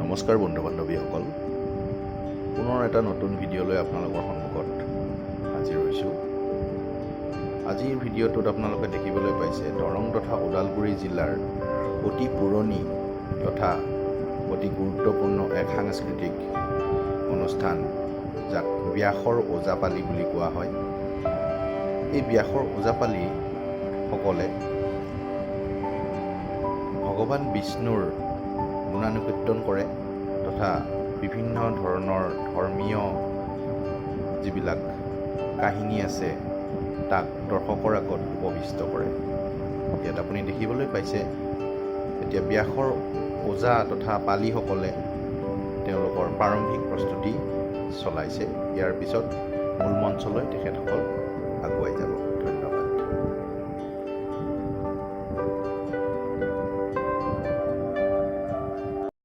নমস্কাৰ বন্ধু বান্ধৱীসকল, পুনৰ এটা নতুন ভিডিঅ' লৈ আপোনালোকৰ সন্মুখত হাজিৰ হৈছোঁ। আজিৰ ভিডিঅ'টোত আপোনালোকে দেখিবলৈ পাইছে দৰং তথা ওদালগুৰি জিলাৰ অতি পুৰণি তথা অতি গুৰুত্বপূৰ্ণ এক সাংস্কৃতিক অনুষ্ঠান, যাক ব্যাসৰ ওজাপালি বুলি কোৱা হয়। এই ব্যাসৰ ওজাপালিসকলে ভগৱান বিষ্ণুৰ গুণানুকীৰ্তন কৰে তথা বিভিন্ন ধৰণৰ ধৰ্মীয় যিবিলাক কাহিনী আছে, তাক দৰ্শকৰ আগত উপবিষ্ট কৰে। ইয়াত আপুনি দেখিবলৈ পাইছে, এতিয়া ব্যাসৰ ওজা তথা পালিসকলে তেওঁলোকৰ প্ৰাৰম্ভিক প্ৰস্তুতি চলাইছে। ইয়াৰ পিছত মূল মঞ্চলৈ তেখেতসকল আগুৱাই যাব।